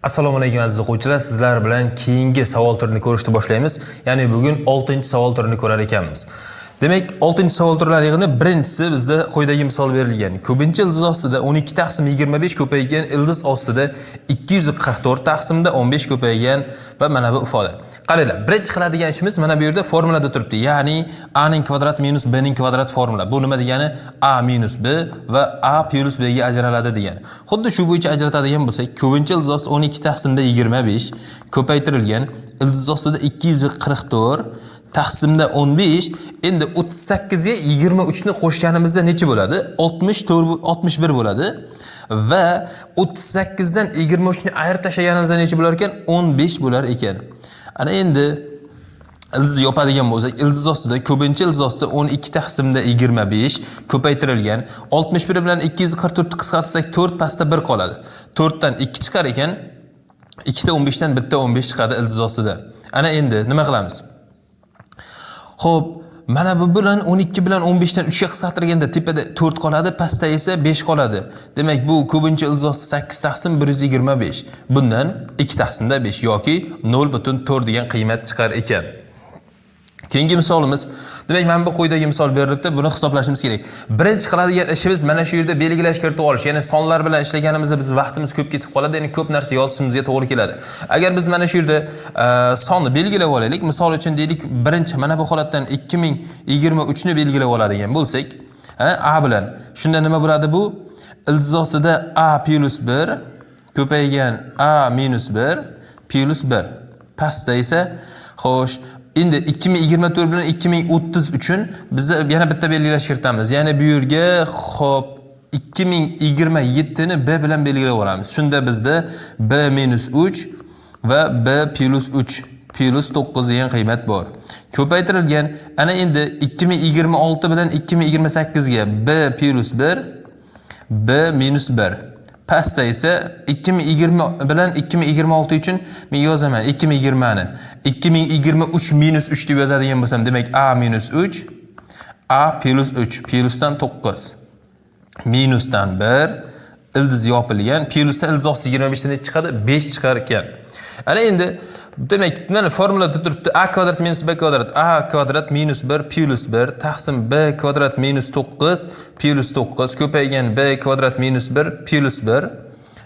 Assalomu alaykum, aziz o'quvchilar. Sizlar bilan keyingi savol turini ko'rishni boshlaymiz. Ya'ni bugun 6-savol turini ko'rar ekanmiz. Demak, 6-savol turlari yig'ini birinchisi bizda quyidagi misol berilgan. Ko'pincha ildiz ostida 12 taqsim 25 ko'paygan ildiz ostida 244 taqsimda 15 ko'paygan va mana bu ifoda. Qaranglar, birinchi qiladigan ishimiz mana bu yerda formulada turibdi. Ya'ni a ning kvadrat minus b ning kvadrat formula. Bu nima degani? A minus b va a plus b ga ajraladi degani. Xuddi shu bo'yicha ajratadigan bo'lsak, ko'pincha ildiz ostida 12 taqsimda 25 ko'paytirilgan ildiz ostida 244 taqsimda 15. Endi 38 ga 23 ni qo'shganimizda necha bo'ladi? 64, 61 bo'ladi. Va 38 dan 23 ni ayirib tashlaganimizda necha bo'lar ekan? 15 bo'lar ekan. Ana endi ildiz yopadigan bo'lsak, ildiz ostida ko'pincha ildiz ostida 12 taqsimda 25 ko'paytirilgan 61 bilan 244 ni qisqartirsak, 4, pastda 1 qoladi. 4 dan 2 chiqar ekan. 2 ta 15 dan bitta 15 chiqadi ildiz ostida. Ana endi nima qilamiz? Xo'p, mana bu bilan 12 bilan 15 dan 3 ga qisqartirganda tepada 4 qoladi, pastda esa 5 qoladi. Demak, bu ko'pincha ildiz ostida 8 taqsim 125. Bundan 2 taqsimda 5 yoki 0.4 degan qiymat chiqar ekan. Keyingi misolimiz, demak, mana bu quyidagi misol berilibdi, buni hisoblashimiz kerak. Birinchi qiladigan ishimiz mana shu yerda belgilash kiritib olish. Ya'ni sonlar bilan ishlaganimizda biz vaqtimiz ko'p ketib qoladi, ya'ni ko'p narsa yozishimizga to'g'ri keladi. Agar biz mana shu yerda sonni belgilab olaylik, misol uchun deylik, birinchi mana bu holatdan 2023 ni belgilab oladigan bo'lsak, a bilan. Shunda nima bo'ladi bu? Ildiz ostida a plus 1 ko'paygan a minus 1 plus 1. Pastda esa, xo'sh, endi 2024 bilan 2030 uchun biz yana bitta belgilash kiritamiz. Ya'ni bu yerga, xo'p, 2027 ni b bilan belgilab olamiz. Shunda bizda b minus 3 va b plus 3 plus 9 degan qiymat bor. Ko'paytirilgan, ana endi 2026 bilan 2028 ga b plus 1, b minus 1. Pastda esa 2020 bilan 2026 uchun men yozaman 2020 ni. 2023 minus 3 deb yozadigan bo'lsam, demak a minus 3, a plus 3, plusdan 9, minusdan 1, ildiz yopilgan, plusdan ildiz osti 25 dan necha chiqadi? 5 chiqar ekan. Ana endi, demak, mana formulada turibdi: a kvadrat minus b kvadrat, a kvadrat minus 1 plus 1 taqsim b kvadrat minus 9 plus 9 ko'paygan b kvadrat minus 1 plus 1.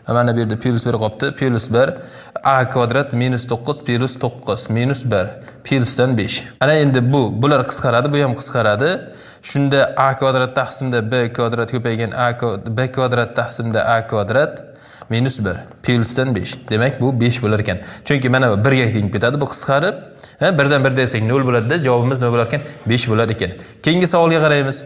Mana bu yerda plus 1 qolibdi, plus 1, a kvadrat minus 9 plus 9 minus 1 plusdan 5. Ana endi bular qisqaradi, bu ham qisqaradi. Shunda a kvadrat taqsimda b kvadrat ko'paygan a b kvadrat taqsimda a kvadrat minus 1 plusdan 5. Demak, bu 5 bo'lar ekan. Chunki mana bu 1 ga teng ketadi, bu qisqarib, ha, birdan 1 desak 0 bo'ladi-da, javobimiz nima bo'lar ekan? 5 bo'lar ekan. Keyingi savolga qaraymiz.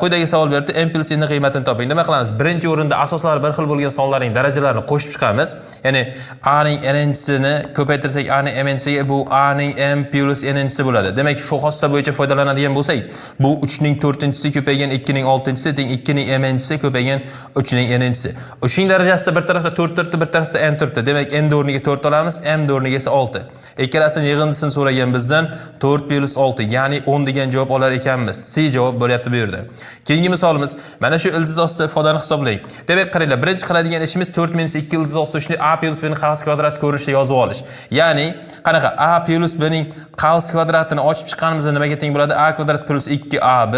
Quyidagi savol beribdi, m plus n qiymatini toping. Nima qilamiz? Birinchi o'rinda asoslari bir xil bo'lgan sonlarning darajalarini qo'shib chiqamiz. Ya'ni a ning n-chisini ko'paytirsak a ning m-chisiga, bu a ning m plus n-chisi bo'ladi. Demak, shu xossa bo'yicha foydalanadigan bo'lsak, bu 3 ning 4-chisi ko'paygan 2 ning 6-chisi teng 2 ning m-chisi ko'paygan 3 ning n-chisi. 3 ning darajasida bir tarafda 4 turibdi, bir tarafda n turibdi. Demak, n o'rniga 4 olamiz, m o'rniga esa 6. Ikkalasini yig'indisini so'ragan bizdan, 4 plus 6, ya'ni 10 degan javob olar ekanmiz. C javob bo'lyapti bu yerda. Keyingi misolimiz, mana shu ildiz ostida ifodani hisoblang. Demak, qaranglar, birinchi qiladigan ishimiz 4 minus 2 ildiz ostida 3 ni a plus b ning qavs kvadrat ko'rinishida yozib olish. Ya'ni qanaqa? A plus b ning qavs kvadratini ochib chiqqanimizda nimaga teng bo'ladi? A kvadrat plus 2ab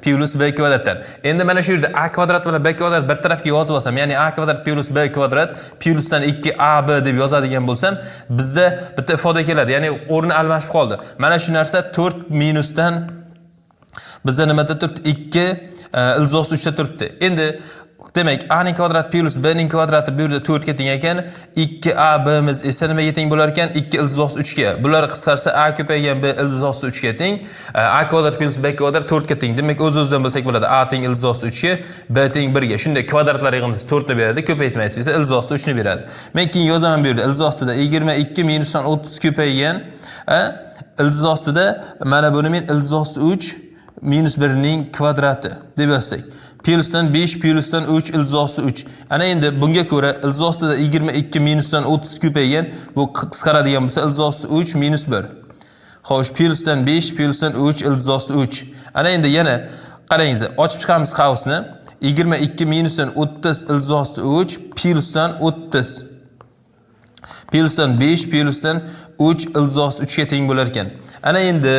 plus b kvadratdan. Endi mana shu yerda a kvadrat bilan b kvadrat bir tarafga yozib olsam, ya'ni a kvadrat plus b kvadrat plusdan 2ab deb yozadigan bo'lsam, bizda bitta ifoda keladi. Ya'ni o'rni almashib qoldi. Mana shu narsa 4 minusdan bizda nimada turibdi? 2 ildiz osti 3 ta turibdi. Endi, demak, a ning kvadrat plus b ning kvadrati bu yerda 4 ga teng ekan. 2ab miz esa nimaga teng bo'lar ekan? 2 ildiz osti 3 ga. Bular qisqarsa, a ko'paygan b ildiz osti 3 ga teng. A kvadrat plus b kvadrat 4 ga teng. Demak, o'z-o'zidan bilsak bo'ladi. A teng ildiz osti 3 ga, b teng 1 ga. Shunda kvadratlar yig'indisi 4 ni beradi, ko'paytmasi esa ildiz osti 3 ni beradi. Men keyin yozaman bu yerda ildiz ostida 22 minusdan 30 ko'paygan, ildiz ostida mana buni men ildiz osti 3 minus 1 ning kvadrati deb yozsak. Plusdan 5 plusdan 3 ildiz osti 3. Ana endi bunga ko'ra ildiz ostida 22 minusdan 30 ko'paygan, bu qisqaradigan bo'lsa ildiz osti 3 minus 1. Xo'sh, plusdan 5 plusdan 3 ildiz osti 3. Ana endi yana qarangiz, ochib chiqamiz qavsni. 22 minusdan 30 ildiz osti 3 plusdan 30. Plyusdan 5 plyusdan 3 ildiz osti 3 ga teng bo'lar ekan. Ana endi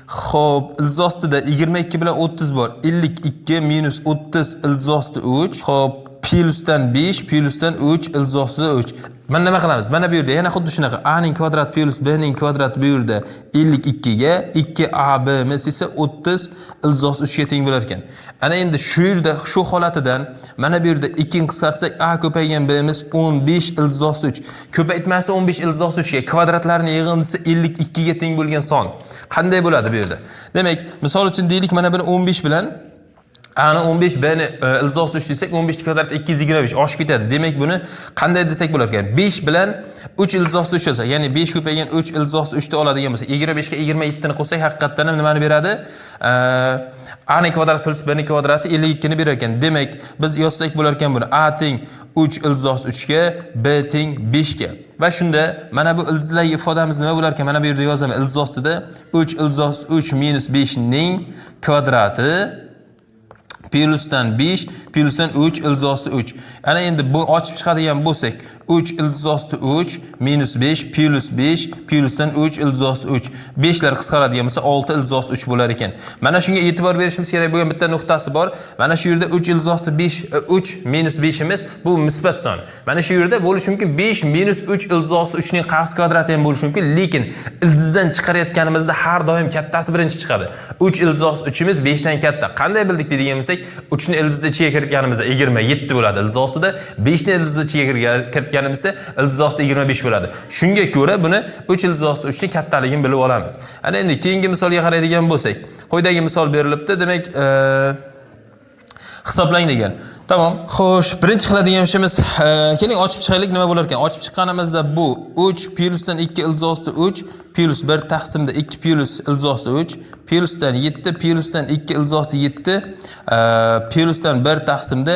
xo'p, ildiz ostida 22 bilan 30 bor. 52 minus 30 ildiz osti 3. Xo'p, plyusdan 5 plyusdan 3 ildiz ostida 3. Mana nima qilamiz? Mana bu yerda yana xuddi shunaqa a ning kvadrat plyus b ning kvadrati bu yerda 52 ga 2ab miz esa 30 ildiz osti 3 ga teng bo'lar ekan. Ana endi shu yerda shu holatidan mana bu yerda 2 ni qisqartsak a ko'paygan b miz 15 ildiz osti 3. Ko'paytmasi 15 ildiz osti 3 ga kvadratlarning yig'indisi 52 ga teng bo'lgan son. Qanday bo'ladi bu yerda? Demak, misol uchun deylik mana buni 15 bilan a ni 15 b ni ildiz osti 3 desak 15 kvadrat 225 oshib ketadi. Demak, buni qanday desak bo'lar ekan? 5 bilan 3 ildiz osti 3 olsak, ya'ni 5 ko'paygan 3 ildiz osti 3 ni oladigan bo'lsak, 25 ga 27 ni qo'shsak, haqiqatdan ham nimani beradi? A ni kvadrat plyus b ni kvadrati 52 ni berar ekan. Demak, biz yozsak bo'lar ekan buni a teng 3 ildiz osti 3 ga, b teng 5 ga. Va shunda mana bu ildizlarga ifodamiz nima bo'lar ekan? Mana bu yerda yozaman. Ildiz ostida 3 ildiz osti 3 minus 5 ning kvadrati plyusdan 5 plyusdan 3 ildiz osti 3. Ana endi bu ochib chiqadigan bo'lsak 3 ildiz osti 3 minus 5 plyus 5 plyusdan 3 ildiz osti 3. 5 lar qisqaradigan bo'lsa 6 ildiz osti 3 bo'lar ekan. Mana shunga e'tibor berishimiz kerak bo'lgan bitta nuqtasi bor. Mana shu yerda 3 ildiz osti 5 3 minus 5imiz bu musbat son. Mana shu yerda bo'lishi mumkin 5 minus 3 ildiz osti 3 ning qavs kvadrati ham bo'lishi mumkin, lekin ildizdan chiqarayotganimizda har doim kattasi birinchi chiqadi. 3 ildiz osti 3imiz 5 dan katta. Qanday bildik degan bo'lsak, 3 ni ildizni ichiga kiritganimizda 27 bo'ladi ildiz ostida, 5 ni ildizni ichiga kiritganimizda ildiz osti 25 bo'ladi. Shunga ko'ra buni 3 ildiz osti 3 ning kattaligini bilib olamiz. Ana endi keyingi misolga qaraydigan bo'lsak, quyidagi misol berilibdi. Demak, hisoblang degan. Tamom. Xo'sh, birinchi qiladigan ishimiz, keling ochib chiqaylik, nima bo'lar ekan? Ochib chiqqanimizda bu 3 plyusdan 2 ildiz osti 3 plyus 1 taqsimda 2 plyus ildiz osti 3 plyusdan 7 plyusdan 2 ildiz osti 7 plyusdan 1 taqsimda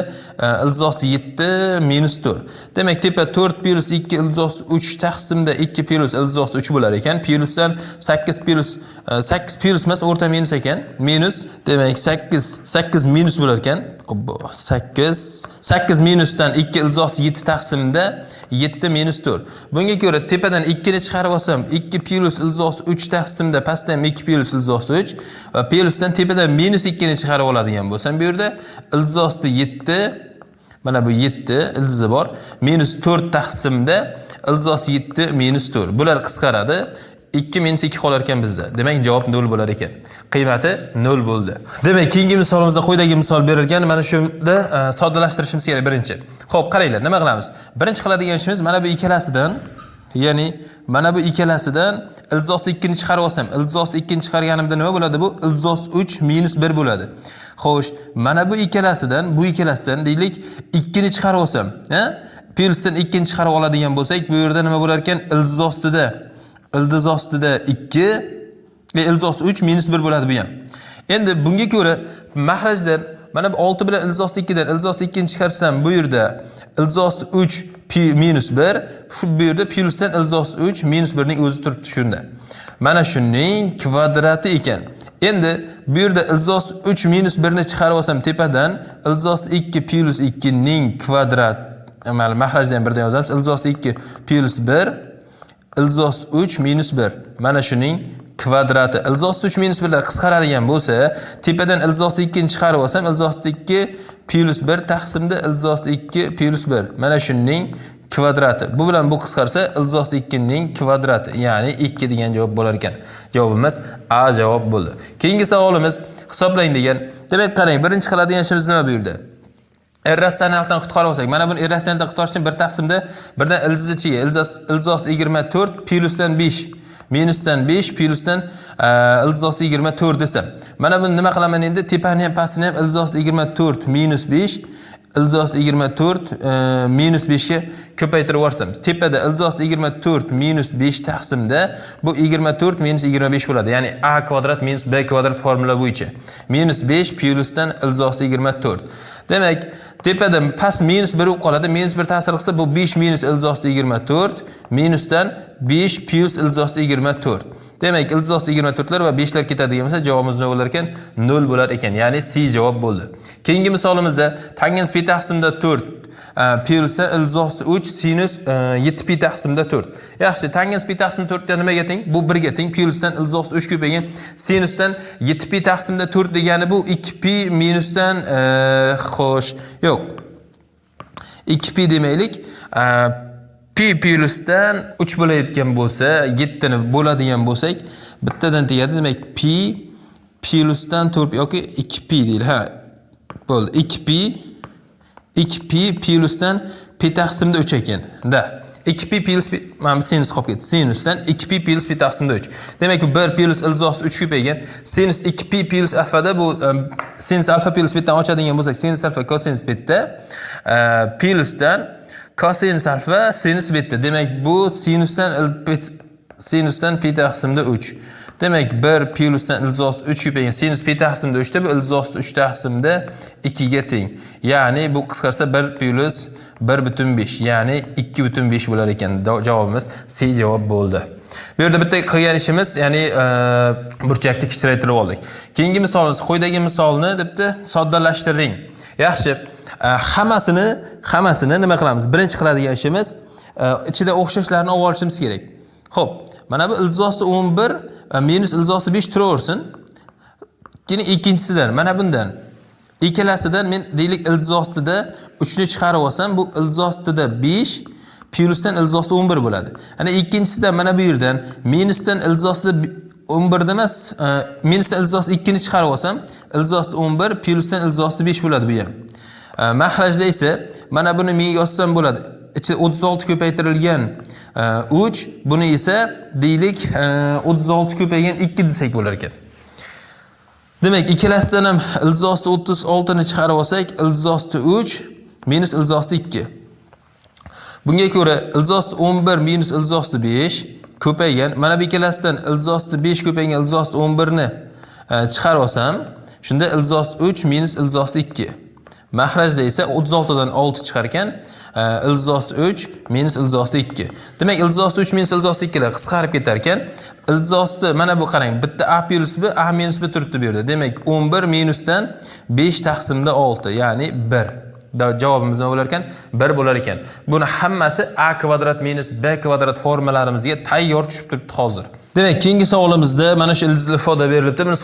ildiz osti 7 minus 4. Demak, tepa 4 plyus 2 ildiz osti 3 taqsimda 2 plyus ildiz osti 3 bo'lar ekan. Plyusdan 8 plyus 8 plyus emas, o'rta minus ekan. Minus, demak 8 minus bo'lar ekan. Obbo, 8 minusdan 2 ildiz osti 7 taqsimda 7 minus 4. Bunga ko'ra tepadan 2 ni chiqarib olsam 2 plyus ildiz osti 3 taqsimda pastdan ham 2 plyus ildiz osti 3 va plyusdan tepadan minus 2 ni chiqarib oladigan bo'lsam bu yerda ildiz osti 7, mana bu 7 ildizi bor, minus 4 taqsimda ildiz osti 7 minus 4. Bular qisqaradi. 2 minus 2 qolar ekan bizda. Demak, javob 0 bo'lar ekan. Qiymati 0 bo'ldi. Demak, keyingi misolimizda quyidagi misol berilgan. Mana shunda soddalashtirishimiz kerak birinchi. Xo'p, qaranglar, nima qilamiz? Birinchi qiladigan ishimiz mana bu ikkalasidan, ya'ni mana bu ikkalasidan ildiz osti 2 ni chiqarib olsam, ildiz osti 2 ni chiqarganimda nima bo'ladi bu? Ildiz osti 3 minus 1 bo'ladi. Xo'sh, mana bu ikkalasidan, bu ikkalasidan deylik 2 ni chiqarib olsam, ha? Plyusdan 2 ni chiqarib oladigan bo'lsak, bu yerda nima bo'lar ekan? Ildiz ostida 2 ildiz osti 3 minus 1 bo'ladi bu ham. Endi bunga ko'ra mahrajdan mana bu 6 bilan ildiz osti 2 dan ildiz osti 2 ni chiqarsam, bu yerda ildiz osti 3 minus 1, shu bu yerda plyusdan ildiz osti 3 minus 1 ning o'zi turibdi shunda. Mana shuning kvadrati ekan. Endi bu yerda ildiz osti 3 minus 1 ni chiqarib olsam tepadan ildiz osti 2 plyus 2 ning kvadrat, mana mahrajdan birdan yozamiz, ildiz osti 2 plyus 1 ildiz osti 3 minus 1. Mana shuning kvadrati. Ildiz osti 3 minus 1 lar qisqaradigan bo'lsa, tepadan ildiz osti 2 ni chiqarib olsam, ildiz osti 2 plyus 1 taqsimda ildiz osti 2 plyus 1. Mana shuning kvadrati. Bu bilan bu qisqarsa, ildiz osti 2 ning kvadrati, ya'ni 2 degan javob bo'lar ekan. Javobimiz A javob bo'ldi. Keyingi savolimiz hisoblang degan. Demak, qarang, birinchi qiladigan ishimiz nima bu yerda? Irratsionaldan qutqarib olsak, mana buni irratsionaldan qutqarish uchun 1 taqsimda birdan ildiz ichiga ildiz osti 24 plyusdan 5 minusdan 5 plyusdan ildiz osti 24 desam. Mana buni nima qilaman endi? Tepani ham pastini ham ildiz osti 24 minus 5 ildiz osti 24 minus 5 ga ko'paytirib yuborsam, tepada ildiz osti 24 minus 5 taqsimda bu 24 minus 25 bo'ladi. Ya'ni a kvadrat minus b kvadrat formula bo'yicha. Minus 5 plyusdan ildiz osti 24. Demak, tepada past minus 1 bo'lib qoladi. Minus 1 ta'sir qilsa, bu 5 minus ildiz osti 24 minusdan 5 plyus ildiz osti 24. Demak, ildiz osti 24 lar va 5 lar ketadigan bo'lsa, javobimiz nima bo'lar ekan? 0 bo'lar ekan. Ya'ni C javob bo'ldi. Keyingi misolimizda tangens p taqsimda 4 Plusdan ildiz osti 3 sinus 7 pi taqsimda 4. Yaxshi, tangens pi taqsim 4 ga nimaga teng? Bu 1 ga teng. Plusdan ildiz osti 3 ko'paygan sinusdan 7 pi taqsimda 4 degani bu 2 pi minusdan xo'sh, yo'q. 2 pi demaylik. Pi plusdan 3 bo'layotgan bo'lsa, 7 ni bo'ladigan bo'lsak, bittadan tegadi. Demak, pi plusdan 4 yoki 2 pi deylik. Ha. Bo'ldi. 2 pi 2 pi plusdan pi taqsimda 3 ekan. Da. 2 pi plus pi, mana bu sinus qolib ketdi. Sinusdan 2 pi plus pi taqsimda 3. Demak, bu 1 plus ildiz osti 3 ko'paygan. Sinus 2 pi plus alfada bu sinus alfa plus betadan ochadigan bo'lsak, sinus alfa kosinus beta plusdan kosinus alfa sinus beta. Demak, bu sinusdan pi taqsimda 3. Demak, 1 plusdan ildiz osti 3 ko'paygan sinus pi taqsimda 3 da bu ildiz osti 3 taqsimda 2 ga teng. Ya'ni bu qisqarsa 1 plus 1.5, ya'ni 2.5 bo'lar ekan. Javobimiz C javob bo'ldi. Bu yerda bitta qilgan ishimiz, ya'ni burchakni kichraytirib oldik. Keyingi misolimiz, quyidagi misolni debdi, soddalashtiring. Yaxshi, hammasini nima qilamiz? Birinchi qiladigan ishimiz ichida o'xshashlarni olib olishimiz kerak. Xo'p, mana bu ildiz osti 11 minus ildiz osti 5 turaversin. Keyin ikkinchisidan, mana bundan ikkalasidan men deylik ildiz ostida 3 ni chiqarib olsam, bu ildiz ostida 5 plusdan ildiz osti 11 bo'ladi. Ana ikkinchisidan mana bu yerdan minusdan ildiz ostida 11 emas, minusdan ildiz osti 2 ni chiqarib olsam, ildiz osti 11 plusdan ildiz osti 5 bo'ladi bu ham. Mahrajda esa mana buni men yozsam bo'ladi. Ichida 36 ko'paytirilgan 3, buni esa deylik 36 ko'paygan 2 desak bo'lar ekan. Demak, ikkalasidan ham ildiz osti 36 ni chiqarib olsak, ildiz osti 3 minus ildiz osti 2. Bunga ko'ra ildiz osti 11 minus ildiz osti 5 ko'paygan, mana bu ikkalasidan ildiz osti 5 ko'paygan ildiz osti 11 ni chiqarib olsam, shunda ildiz osti 3 minus ildiz osti 2. Mahrajda esa 36 dan 6 chiqar ekan, ildiz osti 3 minus ildiz osti 2. Demak, ildiz osti 3 minus ildiz osti 2 lar qisqarib ketar ekan. Ildiz osti mana bu qarang, bitta a plus b, a minus b turibdi bu yerda. Demak, 11 minusdan 5 taqsimda 6, ya'ni 1. Javobimiz nima bo'lar ekan? 1 bo'lar ekan. Buni hammasi a kvadrat minus b kvadrat formularimizga tayyor tushib turibdi hozir. Demak, keyingi savolimizda mana shu ildizli ifoda berilibdi. Buni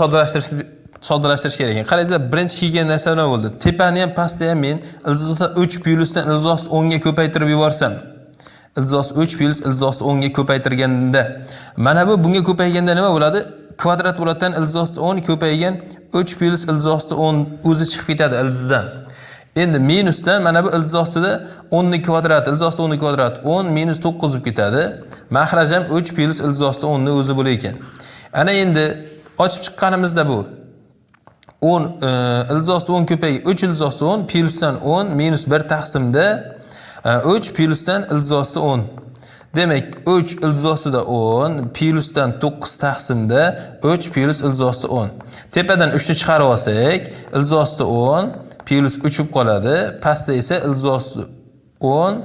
soddalashtirish kerak ekan. Qarangizlar, birinchi kelgan narsa nima bo'ldi? Tepani ham pastni ham men ildiz osti 3 plusdan ildiz osti 10 ga ko'paytirib yuborsam, ildiz osti 3 plus ildiz osti 10 ga ko'paytirganda, mana bu bunga ko'payganda nima bo'ladi? Kvadrat bo'ladidan ildiz osti 10 ko'paygan 3 plus ildiz osti 10 o'zi chiqib ketadi ildizdan. Endi minusdan mana bu ildiz ostida 10 ning kvadrati, ildiz osti 10 ning kvadrati 10 minus 9 bo'lib ketadi. Mahraj ham 3 plus ildiz osti 10 ning o'zi bo'lar ekan. Ana endi ochib chiqqanimizda bu 10 ildiz osti 10 ko'paygan 3 ildiz osti 10 plusdan 10 minus 1 taqsimda 3 plusdan ildiz osti 10. Demak, 3 ildiz ostida 10 plusdan 9 taqsimda 3 plus ildiz osti 10. Tepadan 3 ni chiqarib olsak, ildiz osti 10 plus 3 bo'lib qoladi. Pastda esa ildiz osti 10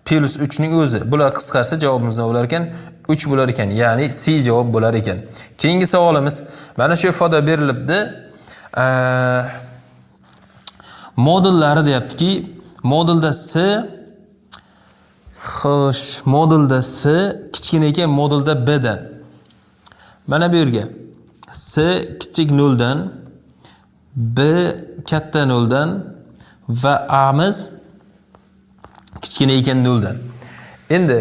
plus 3 ning o'zi. Bular qisqarsa javobimiz nima bo'lar ekan? 3 bo'lar ekan. Ya'ni C javob bo'lar ekan. Keyingi savolimiz mana shu ifoda berilibdi. Modullari deyaptiki, modulda S, xo'sh, modulda S kichkina ekan modulda B dan. Mana bu yerga S kichik 0 dan, B katta 0 dan va A'miz kichkina ekan 0 dan. Endi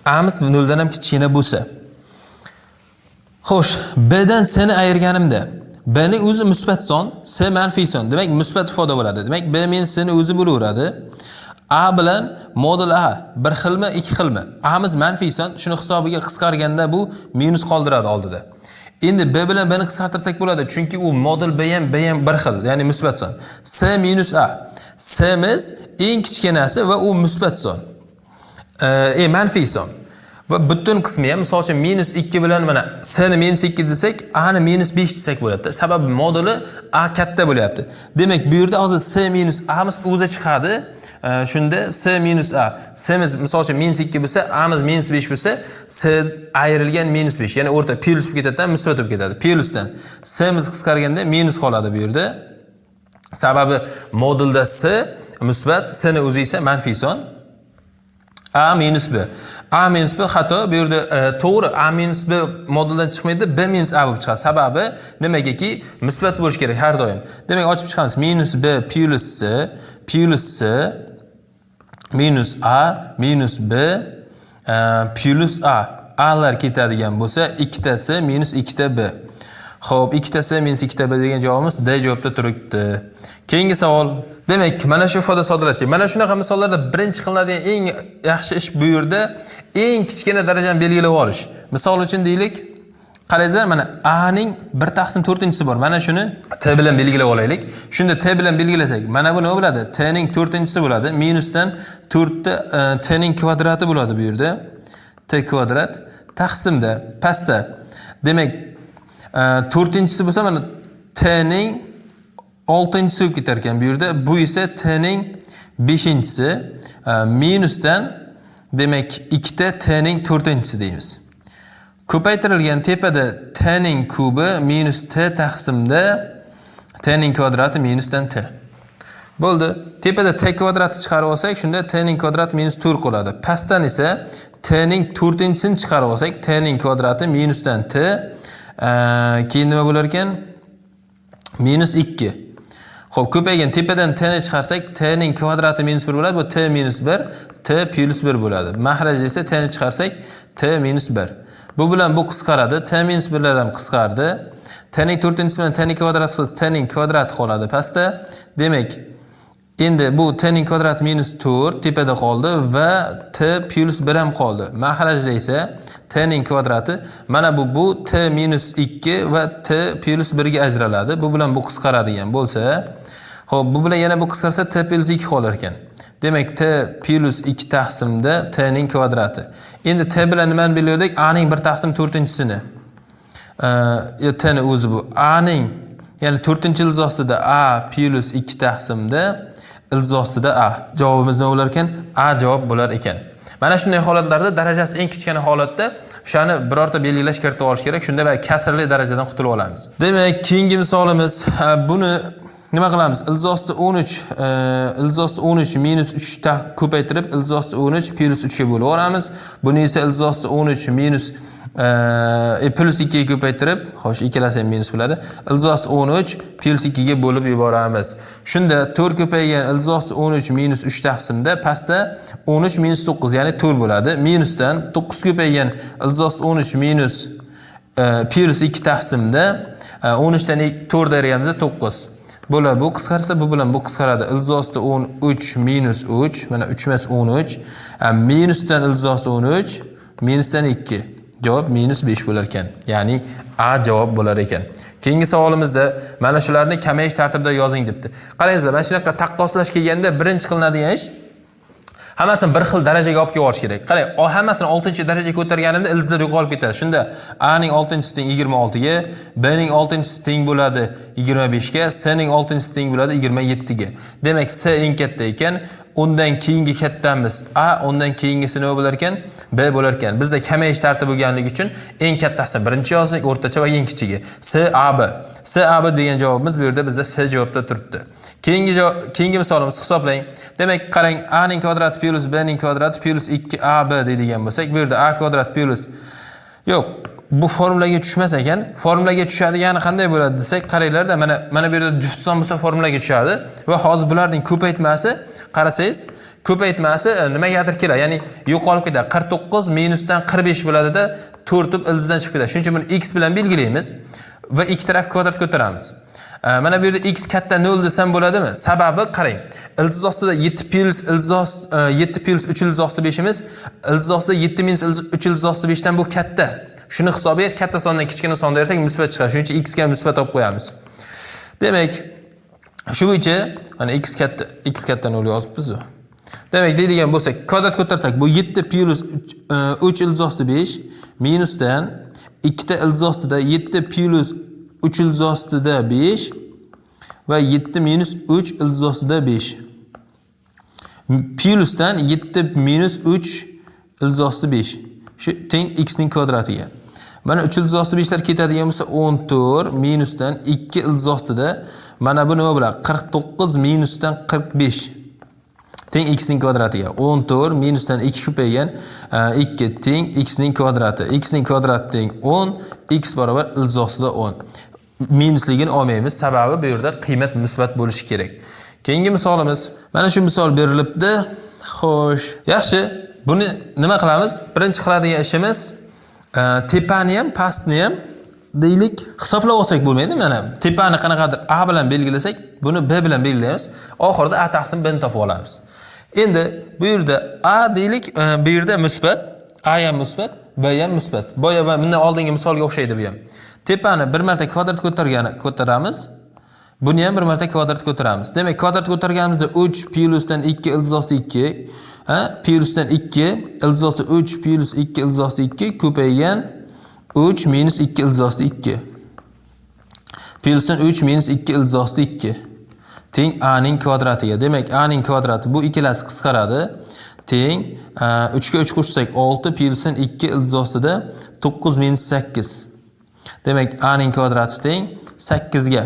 A'miz 0 dan ham kichkina bo'lsa, xo'sh, B dan S ni ayirganimda B ning o'zi musbat son, S manfiy son. Demak, musbat ifoda bo'ladi. Demak, B minus S ni o'zi bo'laveradi. A bilan modul A bir xilmi, ikki xilmi? A'miz manfiy son, shuni hisobiga qisqarganda bu minus qoldiradi oldida. Endi B bilan B ni qisqartirsak bo'ladi, chunki u modul B ham bir xil, ya'ni musbat son. S minus A. S'miz eng kichkinasi va u musbat son. Manfiy son. Va butun qismi ham, misol uchun minus 2 bilan mana S ni minus 2 desak, A ni minus 5 desak bo'ladi. Sababi moduli A katta bo'lyapti. Demak, bu yerda hozir S minus A'miz o'zi chiqadi. Shunda S minus A. S'miz misol uchun minus 2 bo'lsa, A'miz minus 5 bo'lsa, S ayrilgan minus 5, ya'ni o'rta plus bo'lib ketadi, musbat bo'lib ketadi. Plusdan S'miz qisqarganda minus qoladi bu yerda. Sababi modulda S Musbat, S ni o'zi esa manfiy son. A minus B. A minus B xato. Bu yerda to'g'ri A minus B moduldan chiqmaydi, B minus A bo'lib chiqadi. Sababi nimagaki musbat bo'lishi kerak har doim. Demak, ochib chiqamiz. Minus B plus C plus C minus A minus B plus A. A'lar ketadigan bo'lsa, ikkita C minus ikkita B. Xo'p, ikkita C minus ikkita B degan javobimiz D javobda turibdi. Keyingi savol. Demak, mana shu ifoda soddalashtirdik. Mana shunaqa misollarda birinchi qilinadigan eng yaxshi ish bu yerda eng kichkina darajani belgilab olish. Misol uchun deylik, qarangizlar, mana A ning 1 taqsim 4-chisi bor. Mana shuni T bilan belgilab olaylik. Shunda T bilan belgilasak, mana bu nima bo'ladi? T ning 4-chisi bo'ladi. Minusdan 4 ta T ning kvadrati bo'ladi bu yerda. T kvadrat taqsimda pastda. Demak, 4-chisi bo'lsa, mana T ning 6-chisi bo'lib ketar ekan bu yerda. Bu esa T ning 5-chisi minusdan demak 2 ta T ning 4-chisi deymiz. Ko'paytirilgan tepada T ning kubi minus T taqsimda T ning kvadrati minusdan T. Bo'ldi. Tepada T kvadrati chiqarib olsak, shunda T ning kvadrati minus 4 qoladi. Pastdan esa T ning 4-chisini chiqarib olsak, T ning kvadrati minusdan T, keyin nima bo'lar ekan? Minus 2. Xo'p, ko'paygan tepadan T ni chiqarsak, T ning kvadrati minus 1 bo'ladi. Bu T minus 1, T plus 1 bo'ladi. Mahraj esa T ni chiqarsak, T minus 1. Bu bilan bu qisqaradi. T minus 1lar ham qisqardi. T ning 4-chisi bilan T ning kvadrati, T ning kvadrati qoladi pastda. Demak, endi bu T ning kvadrati minus 4 tepada qoldi va T plus 1 ham qoldi. Mahrajda esa T ning kvadrati mana bu T minus 2 va T plus 1 ga ajraladi. Bu bilan bu qisqaradigan bo'lsa, xo'p, bu bilan yana bu qisqarsa T plus 2 qolar ekan. Demak, T plus 2 taqsimda T ning kvadrati. Endi T bilan nimani belgiladik? A ning 1 taqsim 4-chisini. T ni o'zi bu. A ning, ya'ni 4-ildiz ostida A plus 2 taqsimda ildiz ostida A. Javobimiz nima bo'lar ekan? A javob bo'lar ekan. Mana shunday holatlarda darajasi eng kichkina holatda o'shani birorta belgilash kiritib olish kerak. Shunda va kasrli darajadan qutulib olamiz. Demak, keyingi misolimiz, buni nima qilamiz? Ildiz osti 13, ildiz osti 13 minus 3 ta ko'paytirib, ildiz osti 13 plus 3 ga bo'lib yuboramiz. Buni esa ildiz osti 13 minus plus 2 ga ko'paytirib, xo'sh, ikkalasi ham minus bo'ladi. Ildiz osti 13 plus 2 ga bo'lib yuboramiz. Shunda 4 ko'paygan ildiz osti 13 minus 3 taqsimda pastda 13 minus 9, ya'ni 4 bo'ladi. Minusdan 9 ko'paygan ildiz osti 13 minus plus 2 taqsimda 13 dan 4 ayirganimizda 9. Bo'ladi, bu qisqarsa, bu bilan bu qisqaradi. Ildiz osti 13 minus 3, mana 3 emas 13, minusdan ildiz osti 13 minusdan 2. Javob minus 5 bo'lar ekan. Ya'ni A javob bo'lar ekan. Keyingi savolimizda mana shularni kamayish tartibida yozing debdi. Qarangizlar, mana shunaqa taqqoslash kelganda birinchi qilinadigan ish hammasini bir xil darajaga olib kelib olish kerak. Qarang, hammasini 6-darajaga ko'targanimda ildizlar yo'qolib ketadi. Shunda A ning 6-chisi teng 26 ga, B ning 6-chisi teng bo'ladi 25 ga, C ning 6-chisi teng bo'ladi 27 ga. Demak, C eng katta ekan. Undan keyingi kattamiz A, undan keyingisi nima bo'lar ekan? B bo'lar ekan. Bizda kamayish tartibi bo'lganligi uchun eng kattasini birinchi yozdik, o'rtacha va eng kichigi. C A B. C A B degan javobimiz bu yerda bizda C javobda turibdi. Keyingi misolimiz hisoblang. Demak, qarang, A ning kvadrati plus B ning kvadrati plus 2AB deydigan bo'lsak, bu yerda A kvadrat plus yo'q, bu formulaga tushmas ekan. Formulaga tushadigani qanday bo'ladi desak, qaranglarda, mana bu yerda juft son bo'lsa formulaga tushadi va hozir bularning ko'paytmasi, qarasangiz, ko'paytmasi nimagadir keladi, ya'ni yo'qolib ketadi. 49 minusdan 45 bo'ladida, 4 deb ildizdan chiqib ketadi. Shuning uchun buni x bilan belgilaymiz va ikki taraf kvadrat ko'taramiz. Mana bu yerda x katta 0 desam bo'ladimi? Sababi qarang, ildiz ostida 7 plus ildiz osti 7 plus 3 ildiz osti 5imiz ildiz ostida 7 minus 3 ildiz osti 5 dan bu katta. Shuni hisobiga katta sondan kichkina sonni bersak musbat chiqadi. Shuning uchun x ga musbat olib qo'yamiz. Demak, shu bo'yicha mana x katta 0 yozibmiz-ku. Demak, deydigan bo'lsak, kvadrat ko'tarsak, bu 7 plus 3 ildiz osti 5 minusdan 2 ta ildiz ostida 7 plus 3 ildiz ostida 5 va 7 minus 3 ildiz ostida 5 plusdan 7 minus 3 ildiz osti 5. Shu teng x ning kvadratiga. Mana 3 ildiz osti 5 lar ketadigan bo'lsa 14 minusdan 2 ildiz ostida mana bu nima bo'ladi? 49 minusdan 45. Teng x ning kvadratiga. 14 minusdan 2 ko'paygan 2 teng x ning kvadrati. X ning kvadrati teng 10, x barobar ildiz ostida 10. Minusligini olmaymiz, sababi bu yerda qiymat musbat bo'lishi kerak. Keyingi misolimiz. Mana shu misol berilibdi. Xo'sh, yaxshi. Buni nima qilamiz? Birinchi qiladigan ishimiz tepani ham, pastni ham deylik hisoblab olsak bo'lmaydi. Mana tepani qanaqadir a bilan belgilasak, buni b bilan belgilaymiz. Oxirida a taqsim b ni topib olamiz. Endi bu yerda a deylik, bu yerda musbat, a ham musbat, b ham musbat. Boya bundan oldingi misolga o'xshaydi bu ham. Tepani bir marta kvadrat ko'taramiz. Buni ham bir marta kvadrat ko'taramiz. Demak, kvadrat ko'targanimizda 3 plyusdan 2 ildiz osti 2, ha, plyusdan 2 ildiz osti 3 plyus 2 ildiz osti 2 ko'paygan 3 minus 2 ildiz osti 2. Plyusdan 3 minus 2 ildiz osti 2 teng a ning kvadratiga. Demak, a ning kvadrati bu ikkalasi qisqaradi. Teng 3 ga 3 qo'shsak 6 plyusdan 2 ildiz ostida 9 minus 8. Demak, a ning kvadrati teng 8 ga.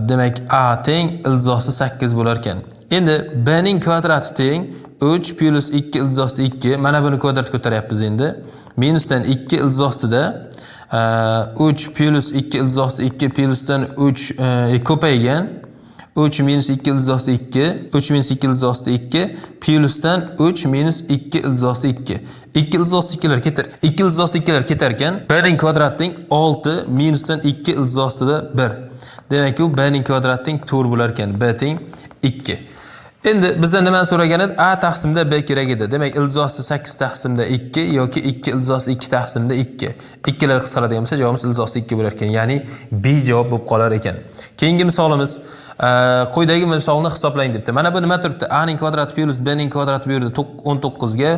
Demak, a teng ildiz osti 8 bo'lar ekan. Endi b ning kvadrati teng 3 plyus 2 ildiz osti 2. Mana buni kvadrat ko'taryapmiz endi. Minusdan 2 ildiz ostida 3 plyus 2 ildiz osti 2 plyusdan 3 ko'paygan 3 minus 2 ildiz osti 2, 3 minus 2 ildiz osti 2 plyusdan 3 minus 2 ildiz osti 2. 2 ildiz osti 2lar ketar. 2 ildiz osti 2lar ketar ekan. B ning kvadrati teng 6 minusdan 2 ildiz ostida 1. Demak, bu b ning kvadrati teng 4 bo'lar ekan. B teng 2. Endi bizdan nimani so'ragan edi? A taqsimda b kerak edi. Demak, ildiz osti 8 taqsimda 2 yoki 2 ildiz osti 2 taqsimda 2. Ikkilar qisqaradigan bo'lsa, javobimiz ildiz osti 2 bo'lar ekan. Ya'ni b javob bo'lib qolar ekan. Keyingi misolimiz, quyidagi misolni hisoblang debdi. Mana bu nima turibdi? A ning kvadrati plyus b ning kvadrati bu yerda 19 ga,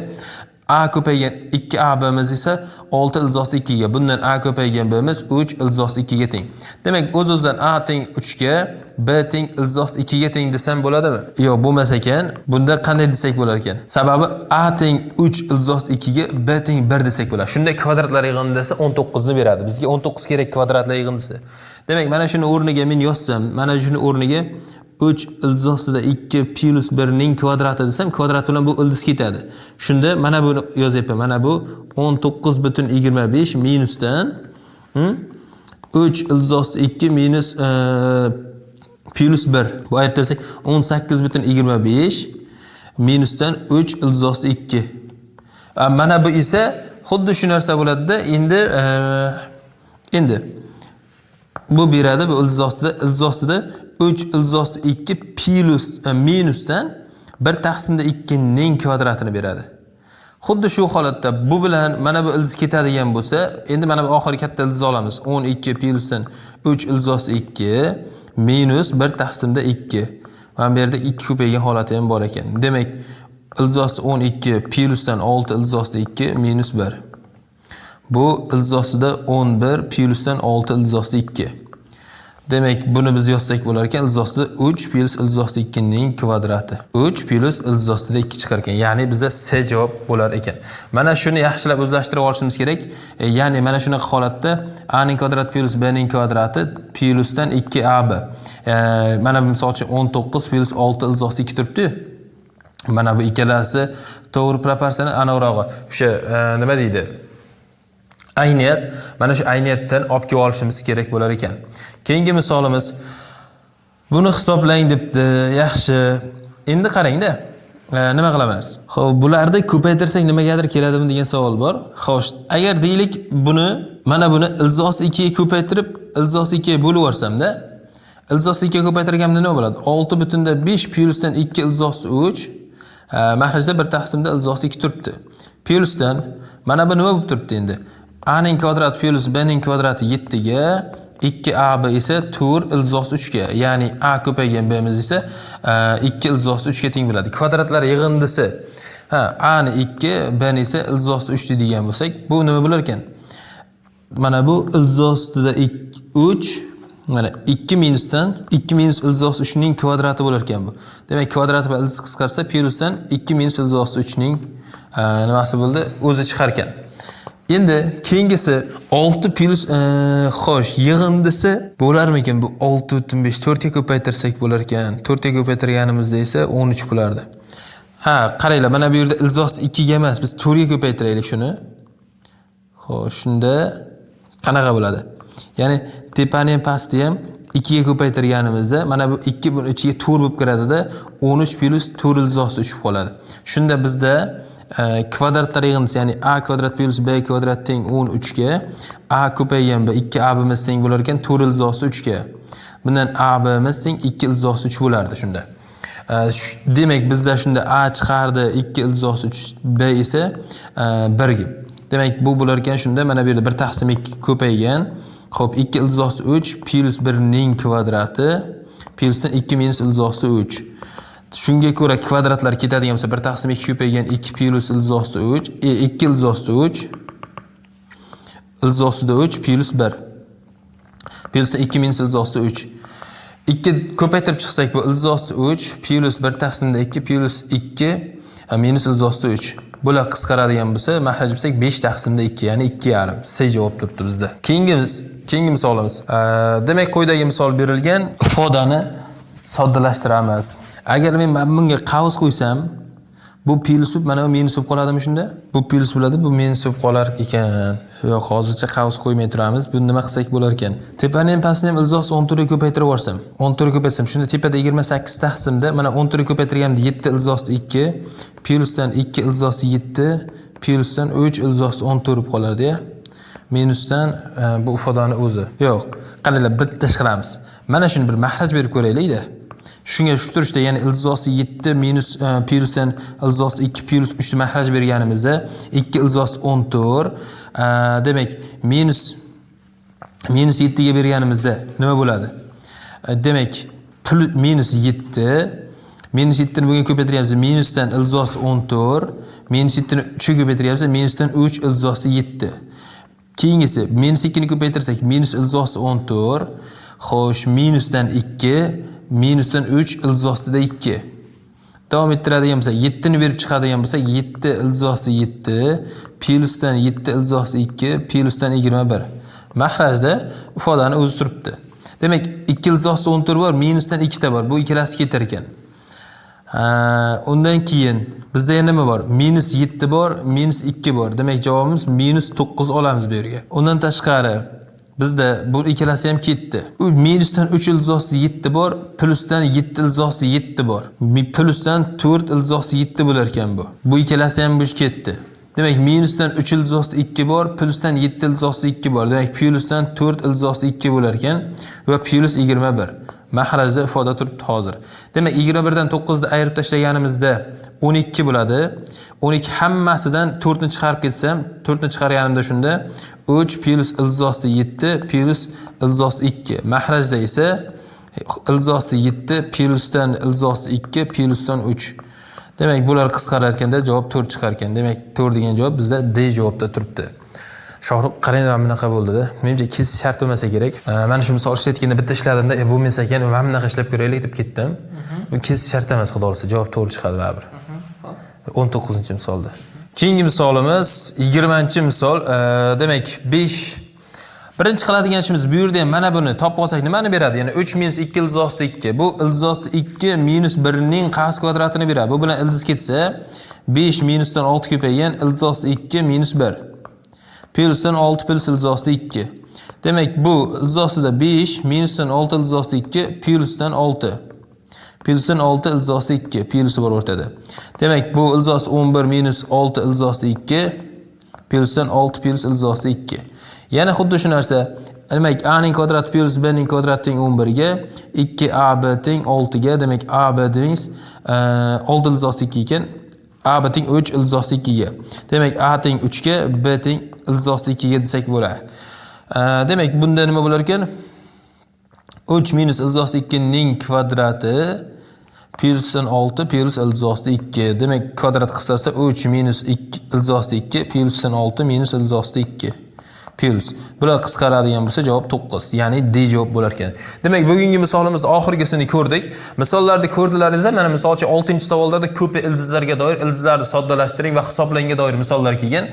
a ko'paygan 2abimiz esa 6 ildiz osti 2 ga. Bundan a ko'paygan bimiz 3 ildiz osti 2 ga teng. Demak, o'z-o'zidan a teng 3 ga, b teng ildiz osti 2 ga teng desam bo'ladimi? Yo'q, bo'lmas ekan. Bunda qanday desak bo'lar ekan? Sababi a teng 3 ildiz osti 2 ga, b teng 1 desak bo'ladi. Shunda kvadratlar yig'indisi 19 ni beradi. Bizga 19 kerak kvadratlar yig'indisi. Demak, mana shuni o'rniga men yozsam, mana shuni o'rniga 3 ildiz ostida 2 plyus 1 ning kvadrati desam, kvadrat bilan bu ildiz ketadi. Shunda mana buni yozyapman. Mana bu 19.25 minusdan 3 ildiz osti 2 minus plyus 1. Bu ayirib tashlasak 18.25 minusdan 3 ildiz osti 2. Mana bu esa xuddi shu narsa bo'ladi-da. Endi bu beradi, bu ildiz ostida 3 ildiz osti 2 plyus minusdan 1 taqsimda 2 ning kvadratini beradi. Xuddi shu holatda bu bilan mana bu ildiz ketadigan bo'lsa, endi mana bu oxiri katta ildiz olamiz. 12 plyusdan 3 ildiz osti 2 minus 1 taqsimda 2. Mana bu yerda 2 ko'paygan holati ham bor ekan. Demak, ildiz osti 12 plyusdan 6 ildiz osti 2 minus 1. Bu ildiz ostida 11 plyusdan 6 ildiz osti 2. Demak, buni biz yozsak bo'lar ekan, ildiz ostida 3 plyus ildiz osti 2 ning kvadrati. 3 plyus ildiz ostida 2 chiqar ekan. Ya'ni bizda C javob bo'lar ekan. Mana shuni yaxshilab o'zlashtirib olishimiz kerak. Ya'ni mana shunaqa holatda a ning kvadrati plyus b ning kvadrati plyusdan 2ab. Mana bu misol uchun 19 plyus 6 ildiz osti 2 turibdi-yu. Mana bu ikkalasi to'g'ri proporsional anavrog'i. O'sha nima deydi? Ayniyat, mana shu ayniyatdan olib kelib olishimiz kerak bo'lar ekan. Keyingi misolimiz, buni hisoblang debdi. Yaxshi. Endi qarangda, nima qilamiz? Xo'p, bularni ko'paytirsak nimagadir keladimi degan savol bor. Xo'sh, agar deylik buni, mana buni ildiz osti 2 ga ko'paytirib, ildiz osti 2 ga bo'lib yuborsamda, ildiz osti 2 ga ko'paytirganimda nima bo'ladi? 6.5 plyusdan 2 ildiz osti 3, mahrajda 1 taqsimda ildiz osti 2 turibdi. Plyusdan mana bu nima bo'lib turibdi endi? A ning kvadrati plyus b ning kvadrati 7 ga, 2ab esa 4 ildiz osti 3 ga, ya'ni a ko'paygan bimiz esa 2 ildiz osti 3 ga teng bo'ladi. Kvadratlar yig'indisi, ha, a ni 2, b ni esa ildiz osti 3 degan bo'lsak, bu nima bo'lar ekan? Mana bu ildiz ostida 3, mana 2 minusdan 2 minus ildiz osti 3 ning kvadrati bo'lar ekan bu. Demak, kvadrat bilan ildiz qisqarsa, plyusdan 2 minus ildiz osti 3 ning nimasi bo'ldi? O'zi chiqar ekan. Endi keyingisi 6 plus xo'sh, yig'indisi bo'larmikin bu 6.5 4 ga ko'paytirsak bo'lar ekan. 4 ga ko'paytirganimizda esa 13 bo'lardi. Ha, qaranglar, mana bu yerda ildiz 2 ga emas, biz 4 ga ko'paytiraylik shuni. Xo'sh, shunda qanaqa bo'ladi? Ya'ni tepani ham pastni ham 2 ga ko'paytirganimizda mana bu 2 buni ichiga 4 bo'lib kiradida 13 plus 4 ildiz ostida 3 bo'lib qoladi. Shunda bizda kvadratlar yig'indisi, ya'ni a kvadrat plus b kvadrat teng 13 ga, a ko'paygan b 2 abimiz teng bo'lar ekan 4 ildiz ostida 3 ga. Bundan abimiz teng 2 ildiz ostida 3 bo'lardi shunda. Demak bizda shunda a chiqardi 2 ildiz ostida 3, b esa 1 ga. Demak bu bo'lar ekan shunda mana bu yerda 1 taqsim 2 ko'paygan. Xo'p, 2 ildiz ostida 3 plus 1 ning kvadrati plusdan 2 minus ildiz ostida 3. Shunga ko'ra kvadratlar ketadigan bo'lsa 1 taqsim 2 ko'paygan 2 plus ildiz ostida 3, 2 ildiz ostida 3 ildiz ostida 3 plus 1 plusdan 2 minus ildiz ostida 3. 2 ko'paytirib chiqsak bu ildiz ostida 3 plus 1 taqsimda 2 plus 2 minus ildiz ostida 3. Bular qisqaradigan bo'lsa, mahraj bilsak 5 taqsimda 2, ya'ni 2,5. C javob turibdi bizda. Keyingi misolimiz. Demak, quyidagi misol berilgan. Ifodani soddalashtiramiz. Agar men mana bunga qavs qo'ysam, bu plus bo'lib, mana bu minus bo'lib qoladimi shunda? Bu plus bo'ladi, bu minus bo'lib qolar ekan. Yo'q, hozircha qavs qo'ymay turamiz. Buni nima qilsak bo'lar ekan? Tepani ham pastni ham ildiz ostida 14 ga ko'paytirib yuborsam, 14 ga ko'paytsam, shunda tepada 28 taqsimda mana 14 ga ko'paytirganimda 7 ildiz ostida 2 plusdan 2 ildiz ostida 7 plusdan 3 ildiz ostida 14 bo'lib qolardi-ya. Minusdan bu ifodani o'zi. Yo'q, qaranglar, bitta ish qilamiz. Mana shuni bir mahraj berib ko'raylik-da. Shunga shu turishda, ya'ni ildiz ostida 7 minus plusdan ildiz ostida 2 plus 3 ni mahraj berganimizda 2 ildiz ostida 14, demak minus 7 ga berganimizda nima bo'ladi? Demak minus 7, minus 7 ni bunga ko'paytirganimizda minusdan ildiz ostida 14, minus 7 ni 3 ga ko'paytirganimizda minusdan 3 ildiz ostida 7. Keyingisi minus 2 ni ko'paytirsak minus ildiz ostida 14, xo'sh minusdan 2 minusdan 3 ildiz ostida 2. Davom ettiradigan bo'lsak 7 ni berib chiqadigan bo'lsak 7 ildiz ostida 7 plusdan 7 ildiz ostida 2 plusdan 21. Mahrajda ifodani o'zi turibdi. Demak 2 ildiz ostida 14 bor, minusdan 2 ta bor. Bu ikkalasi ketar ekan. Undan keyin bizda yana nima bor? Minus 7 bor, minus 2 bor. Demak javobimiz minus 9 olamiz bu yerga. Undan tashqari bizda bu ikkalasi ham ketdi. Minusdan 3 ildiz ostida 7 bor, plusdan 7 ildiz ostida 7 bor. Plusdan 4 ildiz ostida 7 bo'lar ekan bu. Bu ikkalasi ham bu ketdi. Demak minusdan 3 ildiz ostida 2 bor, plusdan 7 ildiz ostida 2 bor. Demak plusdan 4 ildiz ostida 2 bo'lar ekan va plus 21. Mahrajda ifoda turibdi hozir. Demak 21 dan 9 ni ayirib tashlaganimizda 12 bo'ladi. 12 hammasidan 4 ni chiqarib ketsam, 4 ni chiqarganimda shunda 3 plus ildiz ostida 7 plus ildiz ostida 2. Mahrajda esa ildiz ostida 7 plusdan ildiz ostida 2 plusdan 3. Demak bular qisqarar ekanda javob 4 chiqar ekan. Demak 4 degan javob bizda D javobda turibdi. Shohrux qarang, mana bunaqa bo'ldi-da. Menimcha kesish shart bo'lmasa kerak. Mana shu misol ishlayotganda bitta ishladimda, bu men ekan, mana bunaqa ishlab ko'raylik deb ketdim. Bu kesish shart emas, xudo xolasa, javob to'g'ri chiqadi baribir. 19-misolda. Keyingi misolimiz 20-misol. Demak 5. Birinchi qiladigan ishimiz bu yerda ham mana buni topib olsak nimani beradi? Ya'ni 3 minus 2 ildiz ostida 2. Bu ildiz ostida 2 minus 1 ning qavs kvadratini beradi. Bu bilan ildiz ketsa 5 minusdan 6 ko'paygan ildiz ostida 2 minus 1. Plusdan 6 plus ildiz ostida 2. Demak bu ildiz ostida 5 minusdan 6 ildiz ostida 2 plusdan 6. Plusdan 6 ildiz ostida 2 plusi bor o'rtada. Demak bu ildiz ostida 11 minus 6 ildiz ostida 2 plusdan 6 plus ildiz ostida 2. Yana xuddi shu narsa. Demak a ning kvadrati plus b ning kvadrati teng 11 ga, 2ab teng 6 ga. Demak ab deymiz 6 ildiz ostida 2 ekan. A b teng 3 ildiz ostida 2 ga. Demak a teng 3 ga, b teng ildiz ostida 2 ga desak bo'ladi. Demak bunda nima bo'lar ekan? 3 minus ildiz ostida 2 ning kvadrati plusdan 6 plus ildiz ostida 2. Demak kvadrat qisqarsa 3 minus 2 ildiz ostida 2 plusdan 6 minus ildiz ostida 2. Plyus. Bular qisqaradigan bo'lsa, javob 9, ya'ni D javob bo'lar ekan. Demak, bugungi misolimizda oxirgisini ko'rdik. Misollarni ko'rdilaringiz, mana misol uchun 6-savollarda ko'pi ildizlarga doir, ildizlarni soddalashtiring va hisoblangga doir misollar kelgan.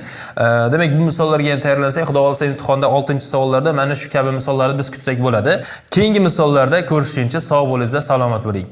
Demak, bu misollarga ham tayyorlansak, Xudo xolasa imtihonda 6-savollarda mana shu kabi misollarni biz kutsak bo'ladi. Keyingi misollarda ko'rishguncha sog' bo'lingizlar, salomat bo'ling.